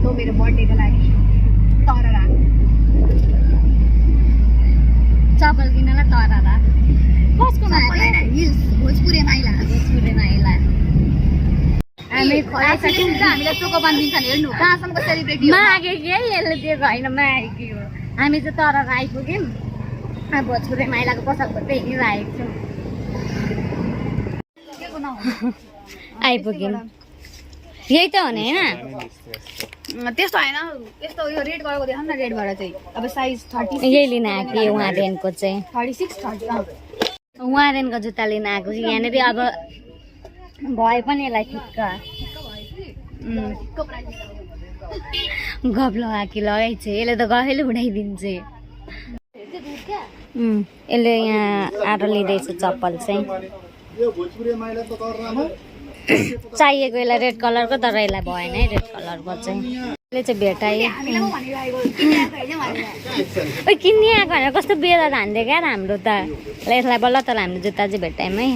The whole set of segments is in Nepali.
भनेको मेरो बर्थडेको लागि तररा चप्पल किन्नलाई तररा कसको हिल्स भोजपुरे माइला हामी आइसक्यौँ त हामीलाई चोकोपान दिन्छ नि हेर्नु कहाँसम्मको सेलिब्रेटी मागे के यसले दिएको होइन मागे हो हामी चाहिँ तररा आइपुग्यौँ भोजपुरे माइलाको पसल खोज्दै हिँडिरहेको छौँ आइपुग्यौँ यही त हो नि होइन त्यस्तो होइन यस्तो यो रेड गरेको देखाउँ न रेडबाट चाहिँ अब साइज 30 यही लिन आएको थिएँ उहाँदेखिको चाहिँ 36 30 उहाँदेखिको जुत्ता लिन आएको चाहिँ यहाँनिर अब भए पनि यसलाई ठिक्क गफ लगाएको कि लगाइछ यसले त गफैले उठाइदिन्छ यसले यहाँ आएर लिँदैछ चप्पल चाहिँ चाहिएको यसलाई रेड कलरको तर यसलाई भएन है रेड कलरको चाहिँ यसले चाहिँ भेटायो किन्ने आएको होइन कस्तो बेला धान्दे क्या हाम्रो त यसलाई बल्ल तर हामीले जुत्ता चाहिँ भेटायौँ है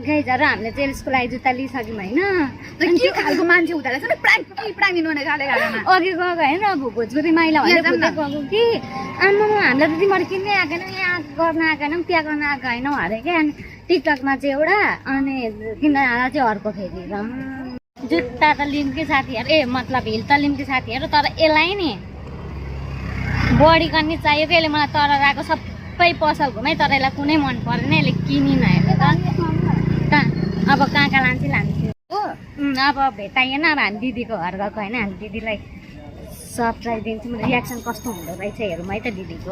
गाइजहरू हामीले चाहिँ यसको लागि जुत्ता लिइसक्यौँ होइन के खालको मान्छे हुँदो रहेछ नि प्राङ दिनु भने खाले खालेमा अघि गएको होइन अब भोजपुरी माइला भनेर गएको कि आमामा हामीलाई त तिमीहरू किन्नै आएको छैनौ यहाँ गर्न आएको छैनौ त्यहाँ गर्न आएको होइनौ अरे क्या अनि टिकटकमा चाहिँ एउटा अनि किन्न जाँदा चाहिँ अर्को फेरि जुत्ता त लिउँ कि साथीहरू मतलब हिल त लिउँ कि साथीहरू तर यसलाई नि बडी पनि चाहियो कि यसले मलाई तर आएको सबै पसल घुमाइ तर यसलाई कुनै मन परेन यसले किनिन हेर्नु त अब कहाँ लान्छु अब भेटाइएन अब हामी दिदीको घर गएको होइन हामी दिदीलाई सरप्राइज दिन्छौँ रियाक्सन कस्तो हुँदो रहेछ हेरौँ है त दिदीको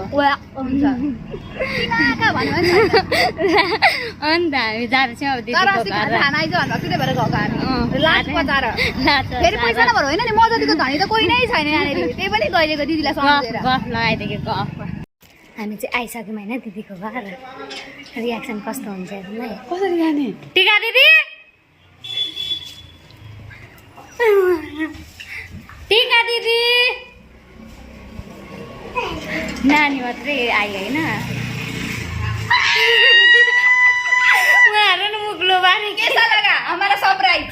अन्त हामी जाँदैछौँ अब दिदीको गफ लगाइदिएको गफ हामी चाहिँ आइसक्यौँ होइन दिदीको घर रियाक्सन कस्तो हुन्छ हेरौँ है कसरी जाने टिका दिदी टिका दिदी नानी मात्रै आयो होइन उहाँहरू नि मुग्लो बारे के लगा हमारा सरप्राइज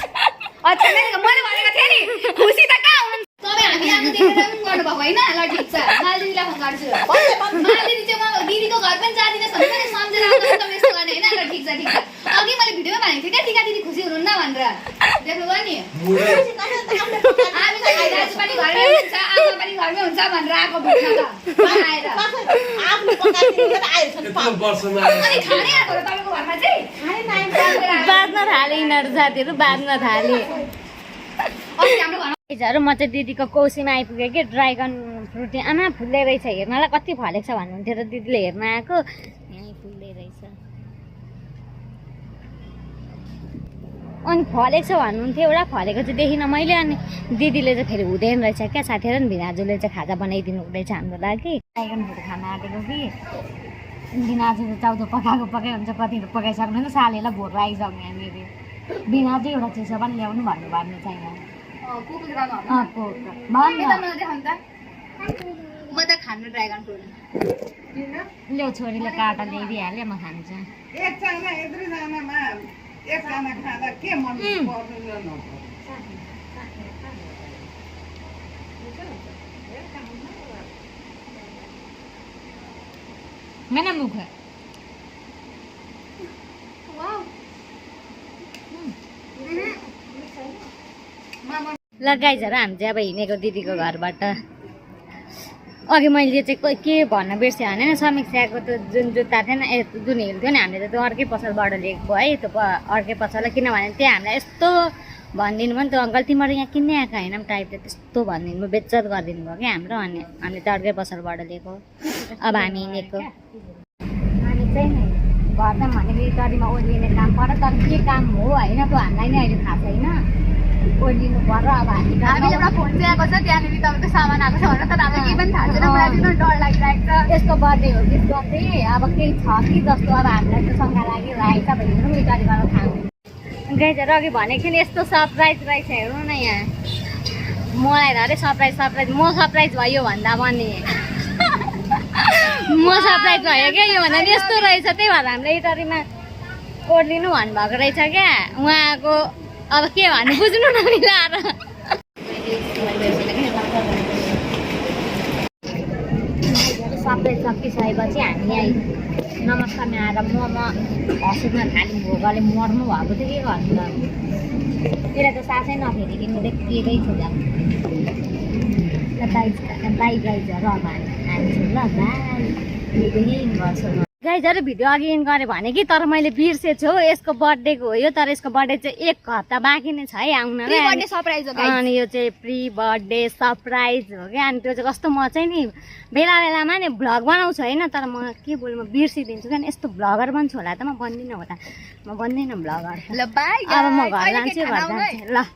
अच्छा मैले भनेको थिएँ नि खुसी त कहाँ हुनुहुन्छ तपाईँ हामी आएको देखेर पनि गर्नुभएको होइन ल ठिक छ मालदिदीलाई फोन गर्छु मालदिदी चाहिँ म दिदीको घर पनि जाँदिनँ भने पनि सम्झेर आउँदा तपाईँ यस्तो गर्ने होइन ल ठिक छ अघि मैले भिडियोमा भनेको थिएँ क्या टिका दिदी खुसी हुनुहुन्न भनेर देख्नुभयो नि हामी त दाजु पनि घरमै हुन्छ आमा पनि घरमै हुन्छ भनेर आएको भेट्न त आएर अनि खाने आएको र तपाईँको घरमा चाहिँ बाँध्न थाले यिनीहरू साथीहरू बाँध्न थाले म चाहिँ दिदीको कौसीमा आइपुगेँ कि ड्राइगन फ्रुट आमा फुल्दै रहेछ हेर्नलाई कति फलेको छ भन्नुहुन्थ्यो र दिदीले हेर्न आएको यहीँ फुल्दै रहेछ अनि फलेको छ भन्नुहुन्थ्यो एउटा फलेको चाहिँ देखिनँ मैले अनि दिदीले चाहिँ फेरि हुँदैन रहेछ क्या साथीहरू नि भिनाजुले चाहिँ खाजा बनाइदिनु हुँदैछ हाम्रो लागि ड्राइगन फ्रुट खान आँटेको कि भिनाजुले चाउचाउ पकाएको हुन्छ कतिहरू पकाइसक्नु सालेलाई भोट आइसक्ने यहाँनिर भिनाजु एउटा चिसो पनि ल्याउनु भन्नु छैन म त खानु ड्राइगन फ्रुट ल्याउ छोरीले काटा ल्याइदिइहाल्यो म खान्छु मैंने मुख है ल गाइजहरू हामी चाहिँ अब हिँडेको दिदीको घरबाट अघि मैले चाहिँ के भन्न बिर्सेँ भने समीक्षाको त जुन जुत्ता थिएन जुन हिल थियो नि हामीले त त्यो अर्कै पसलबाट लिएको है त्यो अर्कै पसललाई किनभने त्यहाँ हामीलाई यस्तो भनिदिनु भयो नि त्यो अङ्कल तिमीहरू यहाँ किन्ने आएको होइन टाइपले त्यस्तो भनिदिनु भयो बेज्जत गरिदिनु भयो क्या हाम्रो अनि हामीले त अर्कै पसलबाट लिएको अब हामी हिँडेको हामी चाहिँ घर त भनेको गाडीमा ओर्लिने काम पर्यो तर के काम हो होइन त्यो हामीलाई नै अहिले थाहा छैन ओर्लिनु पर्यो अब हामीले एउटा फोन चाहिँ आएको छ त्यहाँनिर तपाईँको सामान आएको छ भनेर तर हामीलाई केही पनि थाहा छैन मलाई एकदम डर लागिरहेको छ यस्तो बर्थडे हो कि बर्थडे अब केही छ कि जस्तो अब हामीलाई त शङ्का लागिरहेको छ भने पनि उयो गाडी गरेर थाहा हुँदैन गाइजहरू अघि भनेको थिएँ नि यस्तो सरप्राइज रहेछ हेर्नु न यहाँ मलाई अरे सरप्राइज म सरप्राइज भयो भन्दा पनि म सरप्राइज भयो क्या यो भन्दा नि यस्तो रहेछ त्यही भएर हामीले इटरीमा ओर्लिनु भन्नुभएको रहेछ क्या उहाँको अब के भन्नु बुझ्नु नमिलाएर सबै सकिसकेपछि हामी आइ नमस्कारमा आएर मोमो हस्पिटलमा थाल्यौँ भोकले मर्नु भएको थियो के गर्नु त त्यसलाई त सासै नफेरिकन देखिएकै थियो ल बाई गाइजहरू अब हामी हाल्छौँ ल बाई गर्छौँ गाइजहरू भिडियो अघि इन गरेँ भने कि तर मैले बिर्सेछु हौ यसको बर्थडेको हो यो तर यसको बर्थडे चाहिँ 1 हप्ता बाँकी नै छ है आउन बर्थडे सरप्राइज हो गाइस अनि यो चाहिँ प्री बर्थडे सरप्राइज हो क्या अनि त्यो चाहिँ कस्तो म चाहिँ नि बेला बेलामा नि भ्लग बनाउँछु होइन तर म के बोल्नु म बिर्सिदिन्छु क्या यस्तो भ्लगर बन्छु होला त म बन्दिनँ होला म बन्दिनँ भ्लगर ल बाई अब म घर जान्छु ल